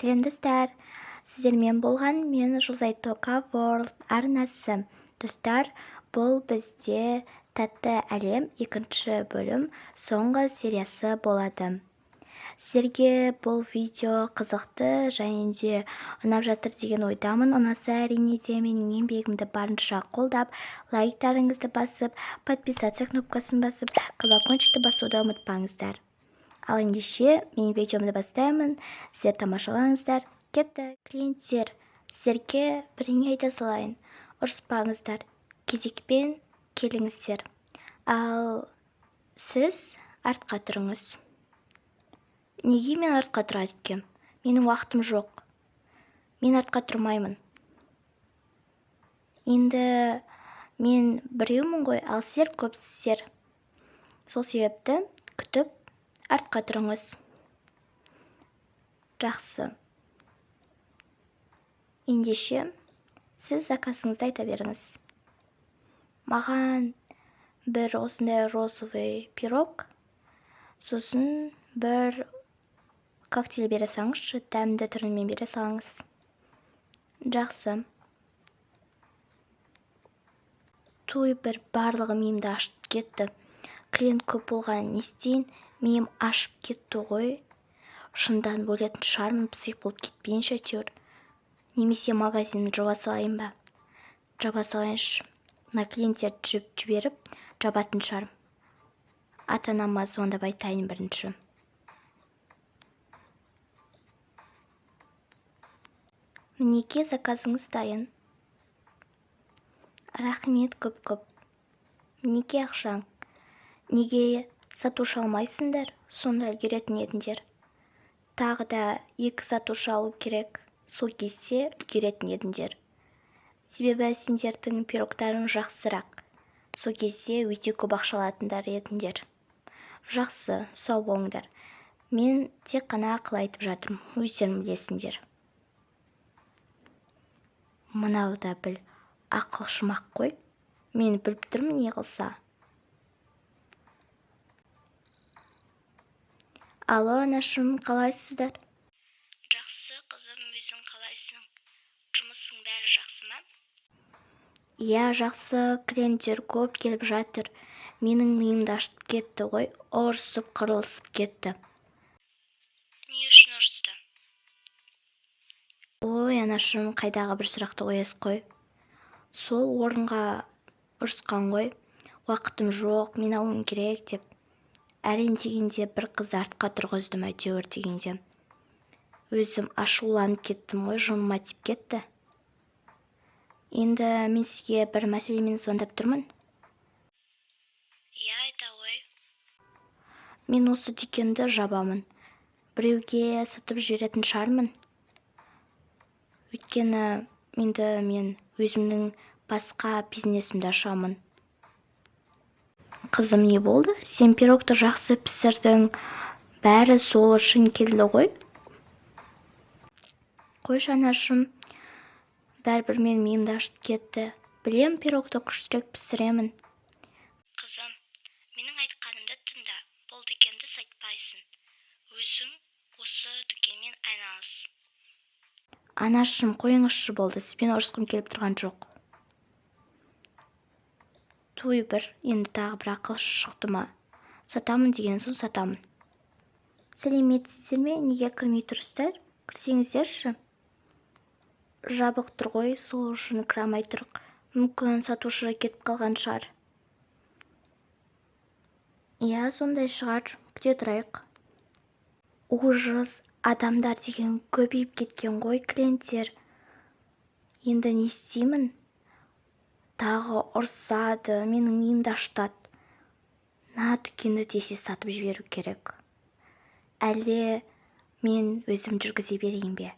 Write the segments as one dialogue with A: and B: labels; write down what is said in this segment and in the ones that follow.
A: Сәлем, достар! Сіздермен болған мен, Жұлдызай Тока World арнасы. Достар, бұл бізде «Тәтті әлем» екінші бөлім, соңғы сериясы болады. Сіздерге бұл видео қызықты және де ұнап жатыр деген ойдамын. Ұнаса, әрине де, менің еңбегімді барынша қолдап, лайктарыңызды басып, подписаться кнопкасын басып, колокольчикті басуды ұмытпаңыздар. Ал ендеше мен видеомды бастаймын, сіздер тамашалаңыздар. Кеттік! Клиенттер, сіздерге бірдеңе айта салайын: ұрыспаңыздар, кезекпен келіңіздер. Ал сіз артқа тұрыңыз. Неге мен артқа тұрады екенмін? Менің уақытым жоқ, мен артқа тұрмаймын. Енді мен біреумін ғой, ал сіздер көпсіздер. Сол себепті күтіп, артқа тұрыңыз. Жақсы, ендеше сіз заказыңызды айта беріңіз. Маған бір осындай розовый пирог, сосын бір коктейль бере салыңызшы, дәмді түрімен бере салыңыз. Жақсы. Той, бір барлығы миымды ашып кетті. Клиент көп болған, не істейін? Миым ашып кетті ғой. Шындан өлетін шығармын, псих болып кетпейінші әйтеуір. Немесе магазинді жаба салайын ба? Жаба салайыншы. Мына клиенттерді жүріп жіберіп, жабатын шығармын. Ата анама звондап айтайын бірінші. Мінекей, заказыңыз дайын. Рахмет көп көп. Мінекей ақшаң. Неге сатушы алмайсыңдар? Сонда үлгеретін едіңдер. Тағы да екі сатушы алу керек, сол кезде үлгеретін едіңдер. Себебі сендердің пирогтарың жақсырақ, сол кезде өте көп ақша алатындар едіңдер. Жақсы, сау болыңдар. Мен тек қана ақыл айтып жатырмын, өздерің білесіңдер. Мынау да біл ақылшымақ қой, мен біліп тұрмын не қылса. Алло, анашым, қалайсыздар? Жақсы, қызым, өзің қалайсың? Жұмысың бәрі жақсы ма? Иә, жақсы. Клиенттер көп келіп жатыр, менің миымды ашытып кетті ғой, ұрысып қырылысып кетті. Не үшін ұрысты? Ой, анашым, қайдағы бір сұрақты қоясыз қой. Сол орынға ұрысқан ғой, уақытым жоқ, мен алуым керек деп. Әрең дегенде бір қызды артқа тұрғыздым. Әйтеуір дегенде өзім ашуланып кеттім ғой, жыныма тиіп кетті. Енді мен сізге бір мәселемен звондап тұрмын. Иә, айта ғой. Мен осы дүкенді жабамын, біреуге сатып жіберетін шығармын. Өйткені енді мен өзімнің басқа бизнесімді ашамын. Қызым, не болды? Сен пирогты жақсы пісірдің, бәрі сол үшін келді ғой. Қойшы, анашым, бәрібір менің миымды ашытып кетті. Білем, пирогты күштірек пісіремін. Қызым, менің айтқанымды тыңда. Бұл дүкенді сатпайсың, өзің осы дүкенмен айналыс. Анашым, қойыңызшы, болды, сізбен ұрысқым келіп тұрған жоқ. Туй, бір енді тағы бір ақылшы шықты ма? Сатамын деген соң сатамын. Сәлеметсіздер ме? Неге кірмей тұрсыздар? Кірсеңіздерші. Жабық тұр ғой, сол үшін кіре алмай тұрық. Мүмкін, сатушы кетіп қалған шығар. Иә, сондай шығар, күте тұрайық. Ужас, адамдар деген көбейіп кеткен ғой, клиенттер. Енді не істеймін? Тағы ұрсады, менің миымды ашытады. Мына дүкенді десе сатып жіберу керек. Әлде мен өзім жүргізе берейін бе?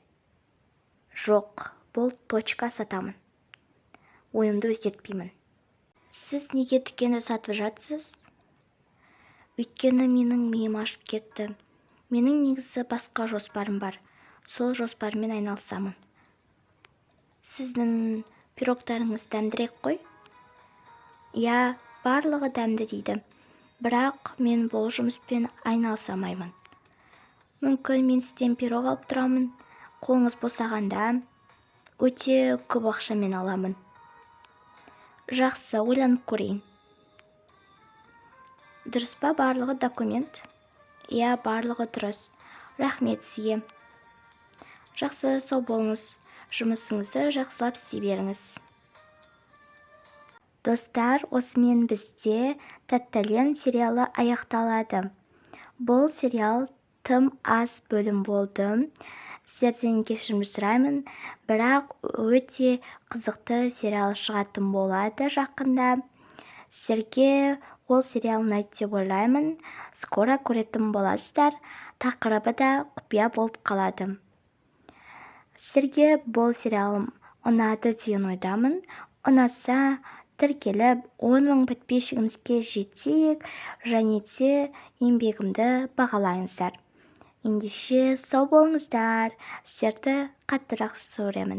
A: Жоқ, бұл точка, сатамын, ойымды өзгертпеймін. Сіз неге дүкенді сатып жатсыз? Өйткені менің миым ашып кетті. Менің негізі басқа жоспарым бар, сол жоспармен айналысамын. Сіздің пирогтарыңыз дәмдірек қой. Иә, барлығы дәмді дейді, бірақ мен бұл жұмыспен айналыса алмаймын. Мүмкін, мен сізден пирог алып тұрамын. Қолыңыз босағанда өте көп ақшамен аламын. Жақсы, ойланып көрейін. Дұрыс па барлығы документ? Иә, барлығы дұрыс. Рахмет сізге. Жақсы, сау болыңыз. Жұмысыңызды жақсылап істей беріңіз. Достар, осымен бізде «Тәтті әлем» сериалы аяқталады. Бұл сериал тым аз бөлім болды, сіздерден кешірім сұраймын, бірақ өте қызықты сериал шығатын болады жақында. Сіздерге ол сериал ұнайды деп ойлаймын. Скоро көретін боласыздар. Тақырыбы да құпия болып қалады. Сіздерге бұл сериалым ұнады деген ойдамын. Ұнаса, тіркеліп, 10 000 подписчигімізге жетейік және де еңбегімді бағалаңыздар. Ендеше, сау болыңыздар! Сіздерді қатты жақсы көремін.